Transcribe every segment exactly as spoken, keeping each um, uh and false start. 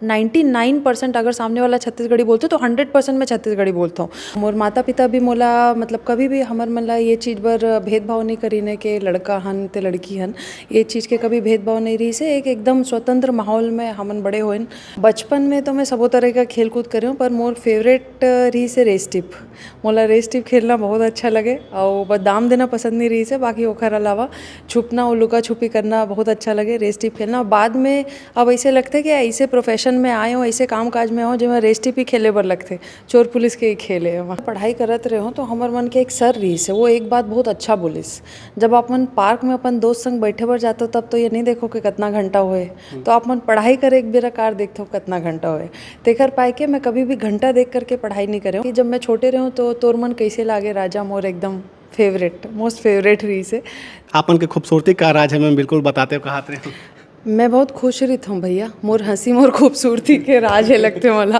Ninety nine percent अगर सामने वाला छत्तीसगढ़ी बोलथे, तो हंड्रेड परसेंट मैं छत्तीसगढ़ी बोलथौं। मोर माता-पिता भी मोला, मतलब, कभी भी हमर मन ला ये चीज बर भेदभाव नहीं करीन हे कि लड़का हन ते लड़की हन, ये चीज के कभी भेदभाव नहीं रहिस हे। एक एकदम स्वतंत्र माहौल में हमन बड़े होइन। बचपन में तो मैं सबो तरह का खेल-कूद करे हौं, पर मोर फेवरेट रहिस हे रेस टिप। मोला रेस टिप खेलना बहुत अच्छा लगे, अउ बस दाम देना पसंद नहीं रहिस हे, बाकी ओखर अलावा छुपना अउ लुका-छुपी करना बहुत अच्छा लगे, रेस टिप खेलना। बाद में अब ऐसे लगथे कि ऐसे प्रोफेशन में आए हौं, ऐसे काम-काज में आए हौं, जेमा रेस टिप ही खेले बर लगथे, चोर पुलिस के ही खेल हे एमा। पढ़ाई करत रहे हौं, तो हमर मन के एक सर रहिस हे, वो एक बात बहुत अच्छा बोलिस, "जब अपन पार्क में अपन दोस्त संग बैठे बर जाथो, तब तो ये नहीं देखो कि कतना घंटा होए, तो आप मन पढ़ाई करे एक बेरा कार देखथो, कतना घंटा होए।" तेकर पाए के मैं कभी भी घंटा देख करके पढ़ाई नहीं करे हौं। कि जब मैं छोटे रहे हौं, तो "तोर मन कैसे लागे राजा" मोर एकदम फेवरेट, मोस्ट फेवरेट रहिस हे। आप मन के खूबसूरती का राज हे, मैं बिल्कुल बताते हो, कहात रहे हौं। मैं बहुत खुश रहिथौं भैया, मोर हंसी मोर खूबसूरती के राज हे लगथे मोला।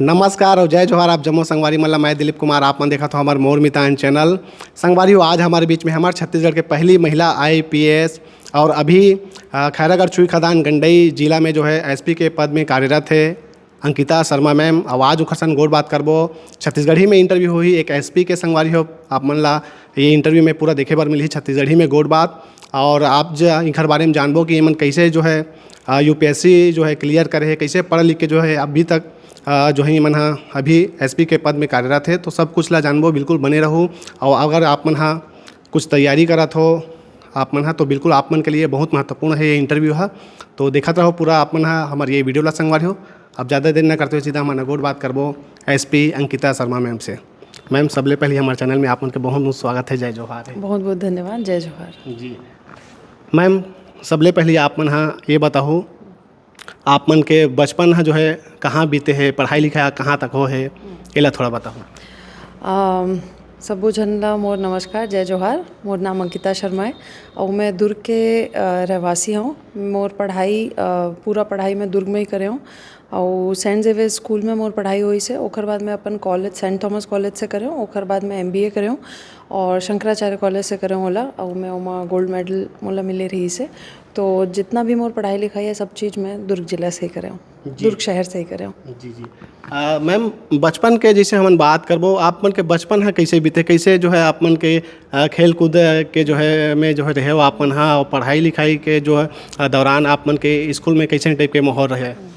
नमस्कार अउ जय जोहार, आप जम्मो संगवारी मन ला। मैं दिलीप कुमार, आप मन देखत हो हमर मोर मितान चैनल। संगवारी हो, आज हमर बीच में हमर छत्तीसगढ़ के पहली महिला आईपीएस और अभी, अ, खैरागढ़ चुईखदान गंडई जिला में जो है एसपी के पद में कार्यरत हे अंकिता शर्मा मैम। अउ आज उखर संग गोठ बात करबो, छत्तीसगढ़ी में इंटरव्यू होही एक एसपी के। संगवारी हो, आप मन ला ये इंटरव्यू में पूरा देखे बर मिलही छत्तीसगढ़ी में गोठ बात। और आप ज-, इखर बारे में जानबो कि एमन कैसे जो है, अ, यूपीएससी जो है क्लियर करे हे, कैसे पढ़ लिख के जो है अभी तक, अ, जो है एमन ह अभी एसपी के पद में कार्यरत हे। तो सब कुछ ला जानबो, बिल्कुल बने रहू। और अगर आप मन ह कुछ तैयारी करत हो आप मन ह, तो बिल्कुल आप मन के लिए बहुत महत्वपूर्ण हे ये इंटरव्यू ह। तो देखत रहो पूरा आप मन ह हमर ये वीडियो ला संगवारी हो। अब ज़्यादा देर न करते हुए सीधा हमन गोठ बात करबो एसपी अंकिता शर्मा मैम से। मैम, सबले पहले हमर चैनल में आप मन के बहुत बहुत स्वागत हे, जय जोहार हे। बहुत बहुत धन्यवाद, जय जोहार। जी मैम, सबले पहले आप मन ह ये बताहू, आप मन के बचपन ह जो है कहाँ बीते हे, पढ़ाई लिखाई कहाँ तक हो हे, एला थोड़ा बताहू। अम, सबो झन ला मोर नमस्कार, जय जोहार। मोर नाम अंकिता शर्मा हे अउ मैं दुर्ग के, अ, रहवासी हौं। मोर पढ़ाई, अ, पूरा पढ़ाई मैं दुर्ग में ही करे हौं अउ सेंट जेवियर स्कूल में मोर पढ़ाई होइस हे। ओखर बाद मैं अपन कॉलेज सेंट थॉमस कॉलेज से करे हौं, ओखर बाद मैं एमबीए करे हौं और शंकराचार्य कॉलेज से करे हौं ओला, अउ मैं ओमा गोल्ड मेडल मोला मिले रहिस हे। तो जितना भी मोर पढ़ाई लिखाई हे, सब चीज मैं दुर्ग जिला से ही करे हौं, जी। दुर्ग शहर से ही करे हौं। जी, जी। अ, मैम, बचपन के जैसे हमन बात करबो, आप मन के बचपन ह कैसे बीते, कैसे जो है आप मन के, अ, खेल कूद के जो है में जो है रहे हो आप मन ह, और पढ़ाई लिखाई के जो है, अ, दौरान आप मन के स्कूल में कैसे टाइप के माहौल रहे?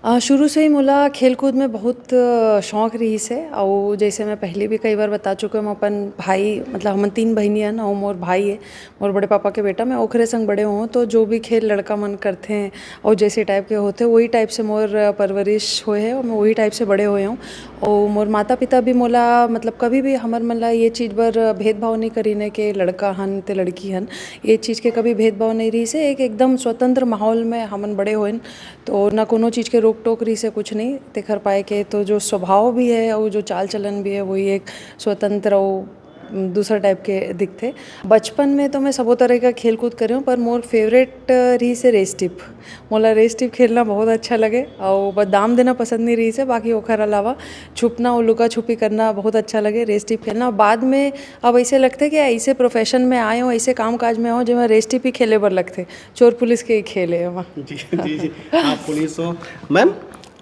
अ, शुरू से ही मोला खेल कूद में बहुत, अ, शौक रहिस हे, अउ जैसे मैं पहले भी कई बार बता चुके हौं, अपन भाई, मतलब हमन तीन बहिनी हन, अउ मोर भाई हे, मोर बड़े पापा के बेटा, मैं ओखरे संग बड़े हों, तो जो भी खेल लड़का मन करथे अउ जैसे टाइप के होथे, वही टाइप से मोर, अ, परवरिश होए हे, मैं वही टाइप से बड़े होए हौं। अउ मोर माता-पिता भी मोला, मतलब, कभी भी हमर मन ला ये चीज बर भेदभाव नहीं करीन हे कि लड़का हन ते लड़की हन, ये चीज के कभी भेदभाव नहीं रहिस हे। एक एकदम स्वतंत्र माहौल में हमन बड़े होइन, तो ना कोनो चीज के रोक-टोक रहिस हे, कुछ नहीं। तेखर पाए के तो जो स्वभाव भी हे अउ जो चाल-चलन भी हे, वही एक स्वतंत्र अउ दूसरा टाइप के दिखथे। बचपन में तो मैं सबो तरह का खेल-कूद करे हौं, पर मोर फेवरेट रहिस हे रेस टिप। मोला रेस टिप खेलना बहुत अच्छा लगे, अउ बस दाम देना पसंद नहीं रहिस हे, बाकी ओखर अलावा छुपना अउ लुका-छुपी करना बहुत अच्छा लगे, रेस टिप खेलना। बाद में अब ऐसे लगथे कि ऐसे प्रोफेशन में आए हौं, ऐसे काम-काज में आए हौं, जेमा रेस टिप ही खेले बर लगथे, चोर पुलिस के ही खेल हे एमा। जी, जी, जी। आप पुलिस हो। मैम,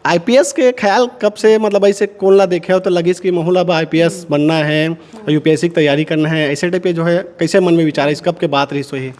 आईपीएस के ख्याल कब से, मतलब, ऐसे कोन ला देखे हो तो लगिस कि महू ला अब आईपीएस बनना है, यूपीएससी की तैयारी करना है, ऐसे टाइप के जो है कैसे मन में विचार आइस, कब के बात रहिस होही?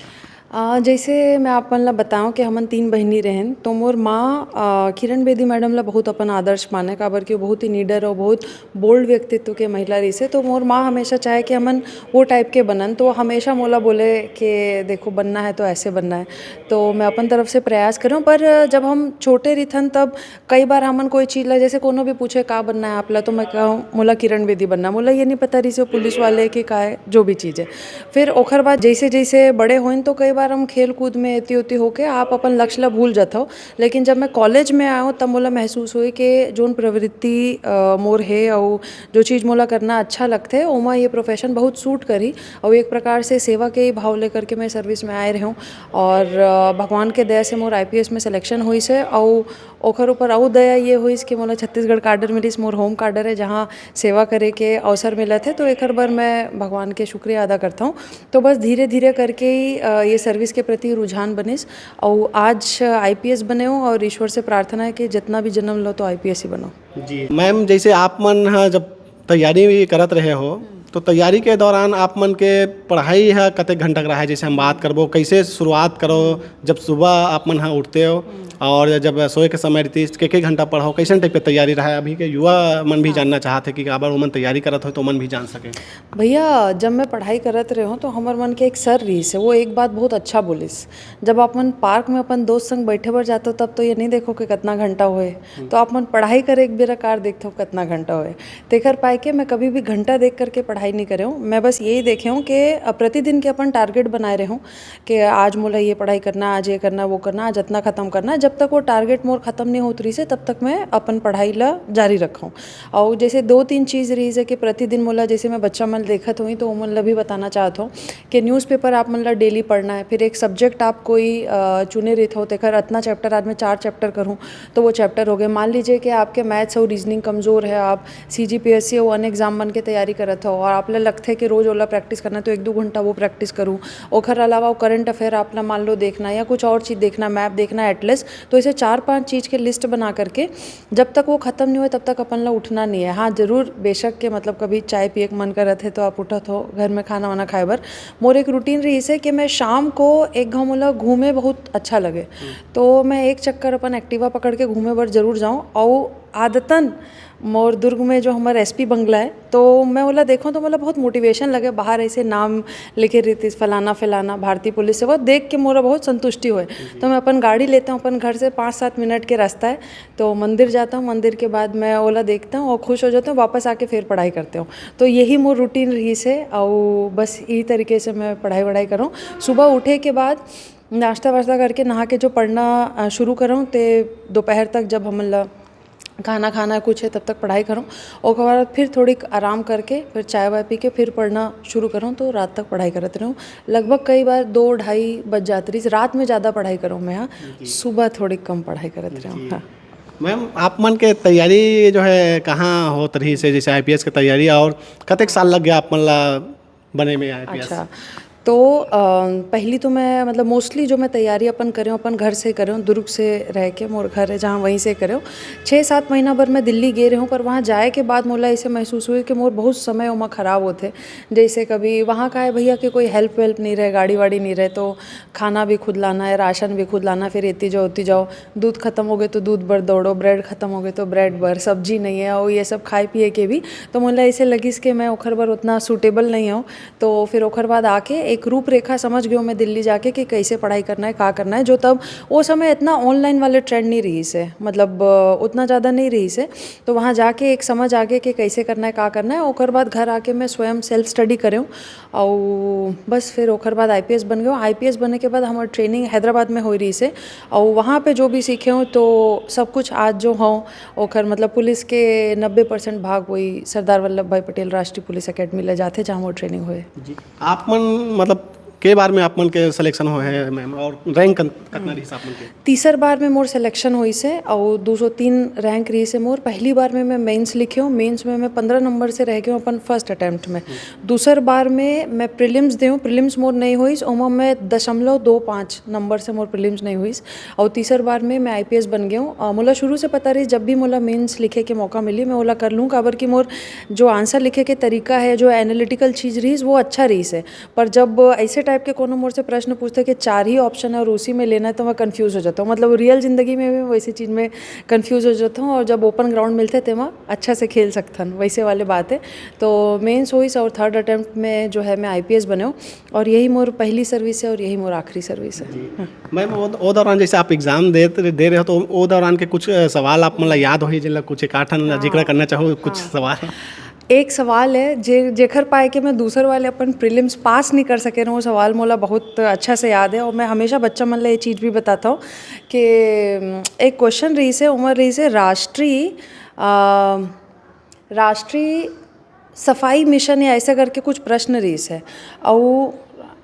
अ, जैसे मैं आप मन ला बताऊं कि हमन तीन बहिनी रहेन, तो मोर माँ, अ, किरण बेदी मैडम ला बहुत अपन आदर्श माने, काबर कि वो बहुत ही निडर और बहुत बोल्ड व्यक्तित्व के महिला रहिस हे। तो मोर माँ हमेशा चाहे कि हमन वो टाइप के बनन, तो हमेशा मोला बोले कि देखो, बनना है तो ऐसे बनना है। तो मैं अपन तरफ से प्रयास करे हौं, पर जब हम छोटे रहिथन, तब कई बार हमन कोई चीज ला, जैसे कोनो भी पूछे, "का बनना है आप ला?" तो मैं कहूँ, "मोला किरण बेदी बनना है।" मोला ये नहीं पता रहिस हे पुलिस वाले कि का है, जो भी चीज है। फिर ओखर बाद जैसे जैसे बड़े होइन, तो कई बार हम खेल कूद में एती ओती होके आप अपन लक्ष्य ला भूल जाथव। लेकिन जब मैं कॉलेज में आयो, तब मोला महसूस होई कि जोन प्रवृत्ति, अ, मोर हे, अउ जो चीज़ मोला करना अच्छा लगथे, ओमा ये प्रोफेशन बहुत सूट करही। अउ एक प्रकार से सेवा के ही भाव लेकर के मैं सर्विस में आए रहूँ। और, अ, भगवान के दया से मोर आईपीएस में सिलेक्शन होइस हे, अउ ओखर ऊपर अउ दया ये होइस कि मोला छत्तीसगढ़ काडर मिलिस, मोर होम काडर है, जहाँ सेवा करे के अवसर मिलत हे। तो एकर बर मैं भगवान के शुक्रिया अदा करता हूँ। तो बस धीरे-धीरे करके ही, अ, ये सर्विस के प्रति रुझान बनिस, अउ आज आईपीएस बने हूँ, और ईश्वर से प्रार्थना है कि जितना भी जन्म लो, तो आईपीएस ही बनो। जी। मैम, जैसे आप मन ह जब तैयारी भी करत रहे हो, तो तैयारी के दौरान आप मन के पढ़ाई ह कतेक घंटा के रहा है? जैसे हम बात करबो, कैसे शुरुआत करो, जब सुबह आप मन ह उठते हो और जब सोए के समय रहती, के, के घंटा पढ़ो, कैसन टाइप के तैयारी रहा है? अभी के युवा मन भी हाँ। जानना चाहत है कि काबर ओमन तैयारी करत हो, तो ओमन भी जान सके। भैया, जब मैं पढ़ाई करत रहे हूँ, तो हमर मन के एक सर रहिस हे, वो एक बात बहुत अच्छा बोलिस, "जब आप मन पार्क में अपन दोस्त संग बैठे बर जाते हो, तब तो ये नहीं देखो कि कितना घंटा होए, हम्म। तो आप मन पढ़ाई करे एक बेरा कार देखते हो कितना घंटा होए।" तेकर पाए के मैं कभी भी घंटा देख करके पढ़ाई नहीं करे हूँ। मैं बस यही देखे हूँ कि, अ, प्रतिदिन के अपन टारगेट बनाए रहे हूँ कि आज मोला ये पढ़ाई करना, आज ये करना, वो करना, आज इतना खत्म करना। जब तक वो टारगेट मोर खत्म नहीं होत रहिस हे, तब तक मैं अपन पढ़ाई ला जारी रखूँ। अउ जैसे दो तीन चीज़ रहिस हे कि प्रतिदिन मोला, जैसे मैं बच्चा मन देखत होई, तो ओमन ला भी बताना चाहत हूँ कि न्यूज़पेपर आप मन ला डेली पढ़ना है। फिर एक सब्जेक्ट आप कोई, अ, चुने रहित हो, तेकर अतना चैप्टर, आज मैं चार चैप्टर करूँ, तो वो चैप्टर हो गए। मान लीजिए कि आपके मैथ्स और रीजनिंग कमज़ोर है, आप सीजीपीएससी और अन्य एग्जाम मन के तैयारी करत हो और आप ला लगथे कि रोज ओला प्रैक्टिस करना, तो एक दो घंटा वो प्रैक्टिस करूँ। ओखर अलावा वो करंट अफेयर आप ला मान लो देखना या कुछ और चीज़ देखना, मैप देखना एटलीस्ट, तो ऐसे चार पांच चीज़ के लिस्ट बना करके जब तक वो खत्म नहीं होए, तब तक अपन ला उठना नहीं है। हाँ, जरूर, बेशक के मतलब कभी चाय पिए के मन करत है, तो आप उठत हो घर में खाना वाना खाए बर। मोर एक रूटीन रहिस हे कि मैं शाम को एक घाव मोला घूमे बहुत अच्छा लगे, तो मैं एक चक्कर अपन एक्टिवा पकड़ के घूमे बर जरूर जाऊँ। अउ आदतन मोर दुर्ग में जो हमर एसपी बंगला है, तो मैं ओला देखूँ, तो मोला बहुत मोटिवेशन लगे। बाहर ऐसे नाम लिखे रहितिस, फलाना फलाना, भारतीय पुलिस से, वो देख के मोला बहुत संतुष्टि होए। तो मैं अपन गाड़ी लेते हूँ, अपन घर से पाँच सात मिनट के रास्ता है, तो मंदिर जाता हूँ, मंदिर के बाद मैं ओला देखता हूँ और खुश हो जाता हूँ, वापस आके फिर पढ़ाई करते हूँ। तो यही मोर रूटीन रहिस हे, अउ बस यही तरीके से मैं पढ़ाई वढ़ाई करूँ। सुबह उठे के बाद नाश्ता वास्ता करके, नहा के जो पढ़ना, अ, शुरू करूँ, ते दोपहर तक जब हमन ला खाना खाना है, कुछ है, तब तक पढ़ाई करूँ। ओकर बाद फिर थोड़ी आराम करके, फिर चाय वाय पी के, फिर पढ़ना शुरू करूँ, तो रात तक पढ़ाई करत रहूँ। लगभग कई बार दो ढाई बज जात रहिस। रात में ज़्यादा पढ़ाई करूँ मैं, हाँ। जी। सुबह थोड़ी कम पढ़ाई करत रहूँ, जी। हाँ। मैम, आप मन के तैयारी जो है, कहाँ होत रहिस हे, जैसे आईपीएस के तैयारी, और कतेक साल लग गया आप मन ला बने में आईपीएस? अच्छा, तो, अ, पहली तो मैं, मतलब, मोस्टली जो मैं तैयारी अपन करे हूँ, अपन घर से करे हूँ, दुर्ग से रह के मोर घर है जहाँ, वहीं से करे हूँ। छः सात महीना भर मैं दिल्ली गए रहे हूँ, पर वहाँ जाए के बाद मोला ऐसे महसूस हुए कि मोर बहुत समय ओमा खराब होते। जैसे कभी वहाँ का है भैया कि कोई हेल्प वेल्प नहीं रहे, गाड़ी वाड़ी नहीं रहे, तो खाना भी खुद लाना है, राशन भी खुद लाना, फिर एती जाओ, ओती जाओ, दूध खत्म हो गए तो दूध बर दौड़ो, ब्रेड खत्म हो गए तो ब्रेड बर, सब्जी नहीं है, और ये सब खाए पिए के भी। तो मोला ऐसे लगिस कि मैं ओखर बर उतना सूटेबल नहीं हूँ। तो फिर ओखर बाद आके एक रूपरेखा समझ गयो मैं दिल्ली जाके कि कैसे पढ़ाई करना है, का करना है। जो तब वो समय इतना ऑनलाइन वाले ट्रेंड नहीं रहिस हे, मतलब, अ, उतना ज़्यादा नहीं रहिस हे। तो वहाँ जाके एक समझ आ गए कि कैसे करना है, का करना है। ओकर बाद घर आके मैं स्वयं सेल्फ स्टडी करे हूँ। अउ बस फिर ओकर बाद आईपीएस बन गए। आईपीएस बने के बाद हमर ट्रेनिंग हैदराबाद में होई रहिस हे, अउ वहाँ पे जो भी सीखे हूँ, तो सब कुछ आज जो हूँ, ओकर मतलब पुलिस के नब्बे परसेंट भाग वही सरदार वल्लभ भाई पटेल राष्ट्रीय पुलिस एकेडमी ले जाथे, जहाँ वो ट्रेनिंग होए। जी। आप मन, मतलब, के बार में आप मन के सिलेक्शन होए हैं, मैम, और रैंक कन-, कतना रहिस आप मन के? तीसर बार में मोर सिलेक्शन होइस हे, अउ दो सौ तीन रैंक रहिस हे मोर। पहली बार में मैं मेंस लिखे हूँ, मेंस में मैं पंद्रह नंबर से रह गए हूँ अपन फर्स्ट अटेम्प्ट में। दूसर बार में मैं प्रीलिम्स दे हूँ, प्रीलिम्स मोर नहीं होइस, ओमा मैं दशमलव दो पाँच नंबर से मोर प्रीलिम्स नहीं होइस। और तीसर बार में मैं आईपीएस बन गए हूँ। अ, मोला शुरू से पता रहिस, जब भी मोला मेंस लिखे के मौका मिली, मैं ओला कर लूँ, काबर कि मोर जो आंसर लिखे के तरीका है, जो एनालिटिकल चीज़ रहिस, वो अच्छा रहिस हे। पर जब ऐसे टाइप के कोनो मोर से प्रश्न पूछते कि चार ही ऑप्शन है और उसी में लेना है, तो मैं कंफ्यूज हो जाता हूँ। मतलब, रियल जिंदगी में भी वैसी चीज़ में कंफ्यूज हो जाता हूँ, और जब ओपन ग्राउंड मिलते, तेमा अच्छा से खेल सकथन, वैसे वाले बात है। तो मेंस होइस और थर्ड अटेम्प्ट में जो है मैं आईपीएस बने हूँ, और यही मोर पहली सर्विस है और यही मोर आखिरी सर्विस है। जी। हाँ। मैम, वो, वो दौरान जैसे आप एग्जाम दे, दे रहे हो, तो वो दौरान के कुछ, अ, सवाल आप, मतलब, याद होही, जिनला कुछ एक आठ ठन हाँ। जिक्र करना चाहो, कुछ हाँ। सवाल? एक सवाल है, जे-, जेखर पाए के मैं दूसर वाले अपन प्रीलिम्स पास नहीं कर सके रहूँ, वो सवाल मोला बहुत अच्छा से याद है और मैं हमेशा बच्चा मन ला ये चीज़ भी बताता हूँ कि, उम, एक क्वेश्चन रहीस हे, ओमर रहीस हे राष्ट्रीय, अ, राष्ट्रीय सफाई मिशन या ऐसे करके कुछ प्रश्न रहीस हे। अउ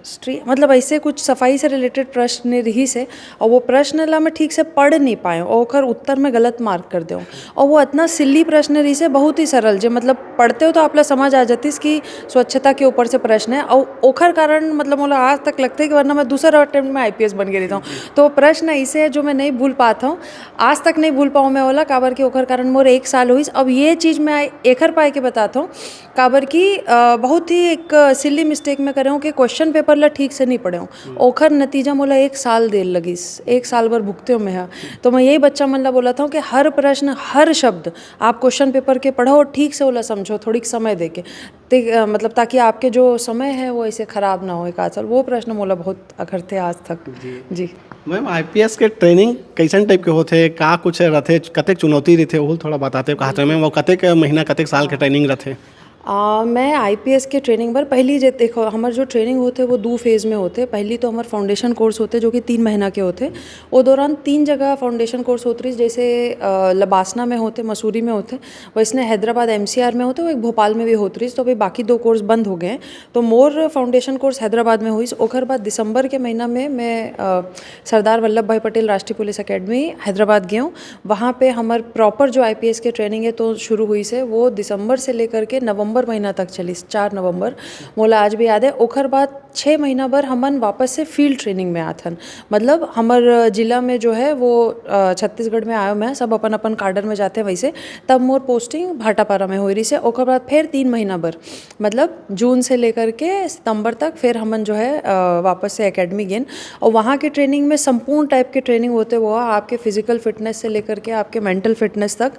राष्ट्रीय, मतलब, ऐसे कुछ सफाई से रिलेटेड प्रश्न रहीस हे, अउ वो प्रश्न ला मैं ठीक से पढ़ नहीं पाएँ, अउ ओखर उत्तर में गलत मार्क कर देऊँ। अउ वो अतना सिली प्रश्न रहीस हे, बहुत ही सरल, जे, मतलब, पढ़ते हो तो आप ला समझ आ जातीस कि स्वच्छता के ऊपर से प्रश्न है। अउ ओखर कारण, मतलब, मोला आज तक लगथे कि वरना मैं दूसर अटेम्प्ट में आईपीएस बन गे रहितौं। तो प्रश्न ऐसे है जो मैं नहीं भूल पात हूँ, आज तक नहीं भूल पाऊँ मैं ओला, काबर कि ओखर कारण मोर एक साल होइस। अब ये चीज़ मैं एखर पाए के बतात हूँ, काबर कि, अ, बहुत ही एक सिली मिस्टेक मैं करे हूँ कि क्वेश्चन पेपर ला ठीक से नहीं पढ़े हूँ। ओखर नतीजा मोला एक साल देर लगिस, एक साल भर भुगते हूँ मैं ह। तो मैं यही बच्चा मन ला बोलत हूँ कि हर प्रश्न, हर शब्द आप क्वेश्चन पेपर के पढ़ो, ठीक से ओला समझो, थोड़ीक समय दे के। ते, अ, मतलब, ताकि आपके जो समय है, वो ऐसे खराब ना हो एक आध साल। वो प्रश्न मोला बहुत अखरथे आज तक। जी। जी। मैम, आईपीएस के ट्रेनिंग कैसन टाइप के होथे, का कुछ रथे, कतेक चुनौती रथे, ओहू थोड़ा बताते, कहा तो मैम, वो कतेक महीना, कतेक साल के ट्रेनिंग रथे? आ, मैं आईपीएस के ट्रेनिंग बर पहली जे देखो, हमर जो ट्रेनिंग होथे, वो दू फेज में होथे। पहली तो हमर फाउंडेशन कोर्स होथे, जो कि तीन महीना के होथे। वो दौरान तीन जगह फाउंडेशन कोर्स होत रहिस, जैसे, अ, लबासना में होथे, मसूरी में होथे, वैसने हैदराबाद एमसीआर में होथे, वो एक भोपाल में भी होत रहिस। तो अभी बाकी दो कोर्स बंद हो गए हैं। तो मोर फाउंडेशन कोर्स हैदराबाद में होइस। ओकर बाद दिसंबर के महीना में मैं, अ, सरदार वल्लभ भाई पटेल राष्ट्रीय पुलिस एकेडमी हैदराबाद गेंव। वहाँ पे हमर प्रॉपर जो आईपीएस के ट्रेनिंग है, तो शुरू होइस हे, वो दिसंबर से लेकर के नवंबर महीना तक चलिस, चार नवंबर, मोला आज भी याद है। ओकर बाद छः महीना भर हमन वापस से फील्ड ट्रेनिंग में आथन। मतलब, हमर जिला में जो है, वो, अ, छत्तीसगढ़ में आयो मैं, सब अपन-अपन काडर में जाथे वैसे। तब मोर पोस्टिंग भाटापारा में होए रहिस हे। ओकर बाद फिर तीन महीना भर, मतलब, जून से लेकर के सितंबर तक फिर हमन जो है, अ, वापस से एकेडमी गेन। और वहाँ के ट्रेनिंग में संपूर्ण टाइप के ट्रेनिंग होथे, वो आपके फिजिकल फिटनेस से लेकर के आपके मेंटल फिटनेस तक,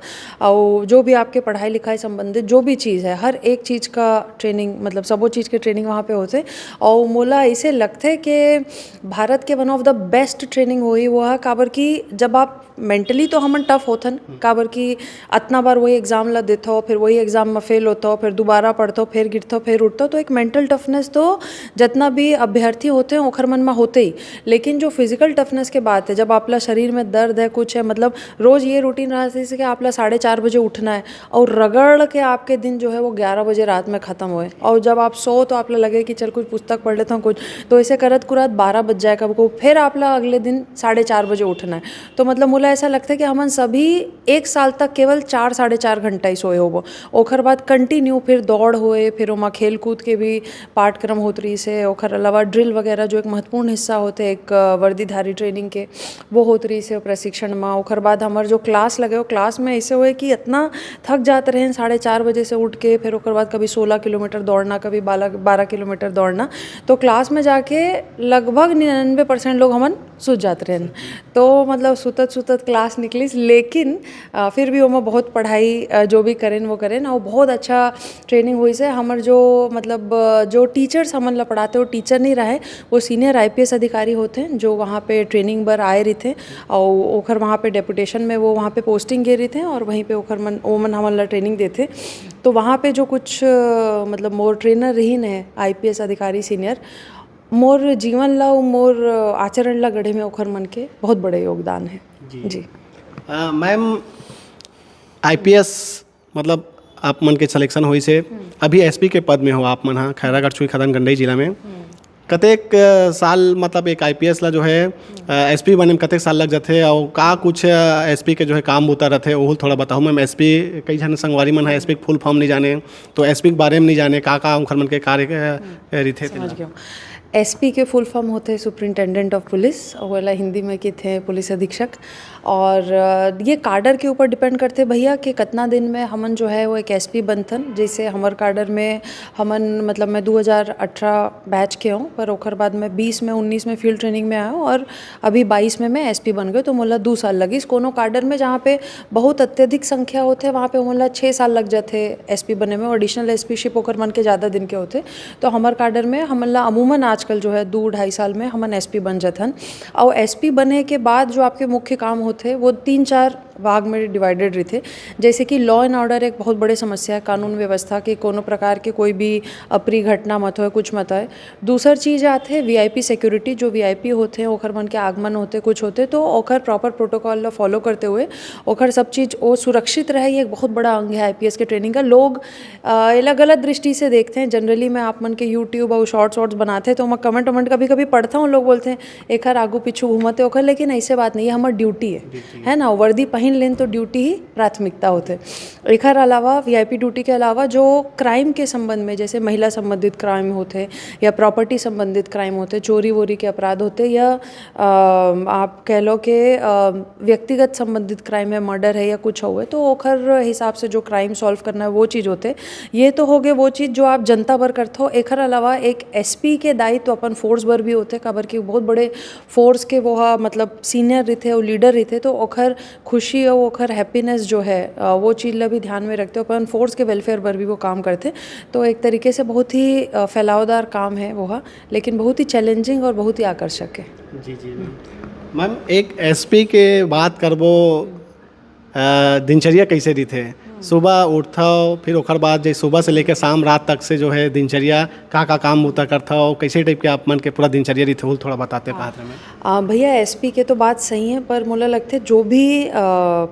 और जो भी आपके पढ़ाई लिखाई संबंधित जो भी चीज़ है, हर एक चीज़ का ट्रेनिंग, मतलब, सबो चीज़ के ट्रेनिंग वहाँ पे होथे। और मोला ऐसे लगथे कि भारत के वन ऑफ द बेस्ट ट्रेनिंग होही वो ह, काबर कि जब आप मेंटली तो हमन टफ होथन, काबर कि अतना बार वही एग्जाम ला देथव, फिर वही एग्जाम में फेल होथव, फिर दोबारा पढ़थव, फिर गिरथव, फिर उठथव, तो एक मेंटल टफनेस तो जतना भी अभ्यर्थी होथे, ओखर मन में होथे ही। लेकिन जो फिजिकल टफनेस के बात है, जब आपला शरीर में दर्द है, कुछ है, मतलब, रोज ये रूटीन रहा, जैसे कि आपला साढ़े चार बजे उठना है और रगड़ के आपके दिन जो है, वो ग्यारह बजे रात में खत्म होए, और जब आप सो, तो आपला लगे कि चल, कुछ पुस्तक पढ़ लेता हूँ, कुछ, तो ऐसे करत कुरात बारह बज जाए कब को, फिर आपला अगले दिन साढ़े चार बजे उठना है। तो, मतलब, मोला ऐसा लगता है कि हमन सभी एक साल तक केवल चार, साढ़े चार घंटा ही सोए होबो। ओखर बाद कंटिन्यू फिर दौड़ होए, फिर ओमा खेल कूद के भी पाठ्यक्रम होत रहिस हे। ओखर अलावा ड्रिल वगैरह, जो एक महत्वपूर्ण हिस्सा होथे एक, अ, वर्दीधारी ट्रेनिंग के, वो होत रहिस हे प्रशिक्षण मा। ओखर बाद हमर जो क्लास लगे, वो क्लास में ऐसे होए कि इतना थक जात रहेन साढ़े चार बजे से उठ के, फिर ओकर बाद कभी सोलह किलोमीटर दौड़ना, कभी बारह, बारह किलोमीटर दौड़ना। तो क्लास में जाके लगभग निन्यानवे परसेंट लोग हमन सुत जात रहेन। तो, मतलब, सुतत सुतत क्लास निकलिस, लेकिन, अ, फिर भी ओमा बहुत पढ़ाई, अ, जो भी करेन, वो करेन, और बहुत अच्छा ट्रेनिंग होइस हे। हमर जो, मतलब, अ, जो टीचर्स हमन ला पढ़ाथे, वो टीचर नहीं रहे, वो सीनियर आईपीएस अधिकारी होथे, जो वहाँ पे ट्रेनिंग बर आए रहिथे, और ओखर वहाँ पे डेपुटेशन में वो वहाँ पे पोस्टिंग गे रहिथे, और वहीं पे ओखर मन, ओमन हमन ला ट्रेनिंग देथे। तो वहाँ पे जो कुछ, अ, मतलब, मोर ट्रेनर रहिन हे, आईपीएस अधिकारी सीनियर, मोर जीवन ला अउ मोर आचरण ला गढ़े में ओखर मन के बहुत बड़े योगदान हे। जी। जी। अ, मैम, आईपीएस, मतलब, आप मन के सिलेक्शन होइस हे, हम्म। अभी एसपी के पद में हो आप मन हा, खैरागढ़ छुईखदान गंडई जिला में। हम्म। कतेक, अ, साल, मतलब, एक आईपीएस ला जो है, हम्म। अ, एसपी बने में कतेक साल लग जाथे, और का कुछ, अ, एसपी के जो है काम बूता रथे, ओहू थोड़ा बताओ मैम। एसपी, कई झन संगवारी मन हा एसपी के फुल फॉर्म नहीं जाने, तो एसपी के बारे में नहीं जाने, का, का उनखर मन के कार्य, अ, हम्म। रहिथे समझ तेला। गया। एसपी के फुल फॉर्म होथे सुपरिंटेंडेंट ऑफ पुलिस, ओला हिंदी में किथे पुलिस अधीक्षक। और, अ, ये काडर के ऊपर डिपेंड करथे भैया कि कितना दिन में हमन जो है वो एक एसपी बनथन। जैसे हमर काडर में हमन, मतलब, मैं दो हज़ार अठारह बैच के हूँ, पर ओकर बाद मैं बीस में, उन्नीस में फील्ड ट्रेनिंग में आया हूँ और अभी बाईस में मैं एसपी बन गए, तो मोला दो साल लगिस। कोनो काडर में जहाँ पे बहुत अत्यधिक संख्या होथे, वहाँ पे ओमन ला छः साल लग जाथे एसपी बने में, और एडिशनल एसपीशिप ओकर मन के ज़्यादा दिन के होथे। तो हमर काडर में हमन ला अमूमन आज आजकल जो है दू ढाई साल में हमन एसपी बन जाथन। और एसपी बने के बाद जो आपके मुख्य काम होते, वो तीन चार भाग में डिवाइडेड रहिथे। जैसे कि लॉ एंड ऑर्डर एक बहुत बड़े समस्या है, कानून व्यवस्था के कोनो प्रकार के कोई भी अप्रिय घटना मत होए, कुछ मत होए। दूसर चीज आथे वीआईपी सिक्योरिटी। जो वीआईपी होते हैं, ओखर मन के आगमन होते, कुछ होते, तो ओखर प्रॉपर प्रोटोकॉल ला फॉलो करते हुए ओखर सब चीज वो सुरक्षित रहे, ये एक बहुत बड़ा अंग है आईपीएस के ट्रेनिंग का। लोग अ, एला गलत दृष्टि से देखते हैं। जनरली मैं आप मन के यूट्यूब और शॉर्ट्स वॉर्ट्स बनाते हैं, तो मैं कमेंट वमेंट कभी कभी पढ़ता हूँ, लोग बोलते हैं एखर आगू पीछू घूमते ओखर, लेकिन ऐसे बात नहीं है, हमारी ड्यूटी है, है ना? वर्दी पहन लेन तो ड्यूटी ही प्राथमिकता होते। एखर अलावा वीआईपी ड्यूटी के अलावा जो क्राइम के संबंध में, जैसे महिला संबंधित क्राइम होते या प्रॉपर्टी संबंधित क्राइम होते, चोरी वोरी के अपराध होते, या अ, आप कह लो कि अ, व्यक्तिगत संबंधित क्राइम है, मर्डर है या कुछ हुए, तो ओखर हिसाब से जो क्राइम सॉल्व करना है, वो चीज़ होते। ये तो हो गए वो चीज़ जो आप जनता बर करथो। एखर अलावा एक एसपी के दायित्व अपन फोर्स बर भी होते, काबर कि बहुत बड़े फोर्स के वो ह, मतलब सीनियर रहिथे, वो लीडर रहिथे, तो ओखर खुशी और ओखर हैप्पीनेस जो है, अ, वो चीज़ ला भी ध्यान में रखते हुए अपन फोर्स के वेलफेयर बर भी वो काम करते। तो एक तरीके से बहुत ही अ, फैलावदार काम है वो ह, लेकिन बहुत ही चैलेंजिंग और बहुत ही आकर्षक है। जी जी मैम। मैम, एक एसपी के बात करबो, अ, दिनचर्या कैसे रहिथे? सुबह उठथव, फिर ओकर बाद जे सुबह से लेकर शाम रात तक से जो है दिनचर्या, का का काम बूता करथव, कैसे टाइप के आप मन के पूरा दिनचर्या रहिथे, वो थोड़ा बताते पात रहे। आ, भैया, एसपी के तो बात सही है, पर मोला लगथे जो भी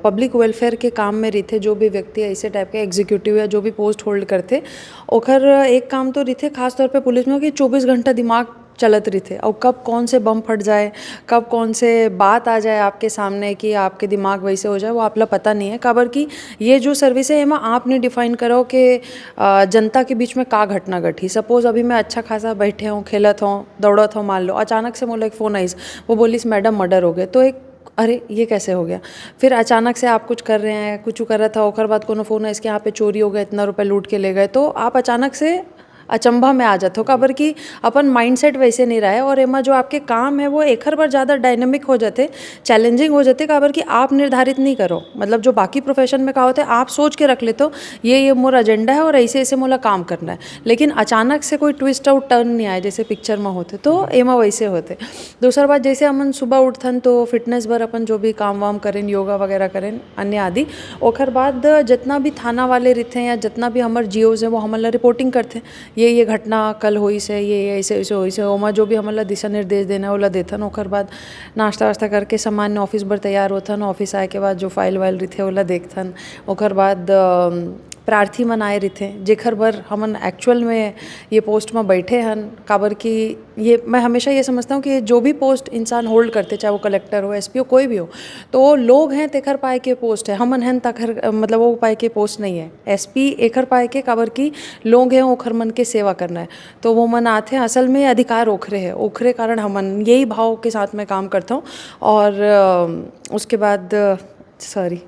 पब्लिक वेलफेयर के काम में रहिथे, जो भी व्यक्ति ऐसे टाइप के एग्जीक्यूटिव या जो भी पोस्ट होल्ड करथे, ओखर एक काम तो रहिथे खास तौर पे पुलिस में कि चौबीस घंटा दिमाग चलत रहिथे, और कब कौन से बम फट जाए, कब कौन से बात आ जाए आपके सामने कि आपके दिमाग वैसे हो जाए, वो आपला पता नहीं है। काबर कि ये जो सर्विस है, एमा आप नहीं डिफाइन करो कि अ, जनता के बीच में का घटना घटी। सपोज अभी मैं अच्छा खासा बैठे हूँ, खेलत हूँ, दौड़त हूँ, मान लो अचानक से मोला एक फ़ोन आइस, वो बोलिस मैडम मर्डर हो गए, तो एक अरे ये कैसे हो गया। फिर अचानक से आप कुछ कर रहे हैं, कुछ कर रहा था, ओकर बाद कोनो फ़ोन आइस कि यहाँ पे चोरी हो गया, इतना रुपये लूट के ले गए, तो आप अचानक से अचंभा में आ जाते हो, काबर कि अपन माइंडसेट वैसे नहीं रहे। और एमा जो आपके काम है वो एखर बर ज़्यादा डायनेमिक हो जाते, चैलेंजिंग हो जाते, काबर कि आप निर्धारित नहीं करो, मतलब जो बाकी प्रोफेशन में का होता है आप सोच के रख लेते हो ये ये मोर एजेंडा है और ऐसे ऐसे मोला काम करना है, लेकिन अचानक से कोई ट्विस्ट आउट टर्न नहीं आए जैसे पिक्चर में होते, तो एमा वैसे होते। दूसर बात, जैसे हमन सुबह उठथन तो फिटनेस बर अपन जो भी काम वाम करें, योगा वगैरह करें, अन्य आदि, ओकर बाद जितना भी थाना वाले रहिथे या जितना भी हमर जीओज है वो हमन ला रिपोर्टिंग करथे, ये ये घटना कल होइस है, ये ये ऐसे ऐसे होइस है, ओमा जो भी हमन ला दिशा निर्देश देना है ओला देथन। ओकर बाद नाश्ता वास्ता करके सामान्य ऑफिस बर तैयार होथन। ऑफिस आए के बाद जो फाइल वाइल रहिथे ओला देखथन। ओकर बाद अम, प्रार्थी मन आए रहिथे, जेखर बर हमन एक्चुअल में ये पोस्ट में बैठे हन, काबर कि ये मैं हमेशा ये समझता हूँ कि जो भी पोस्ट इंसान होल्ड करते, चाहे वो कलेक्टर हो, एसपी हो, कोई भी हो, तो वो लोग हैं तेखर पाए के पोस्ट है, हमन हैं तखर, मतलब वो पाए के पोस्ट नहीं है। एसपी एखर पाए के, काबर कि लोग हैं, ओखर मन के सेवा करना है, तो वो मन आथे। असल में अधिकार ओखरे है, ओखरे कारण हमन यही भाव के साथ में काम करता हूँ। और अ, उसके बाद सॉरी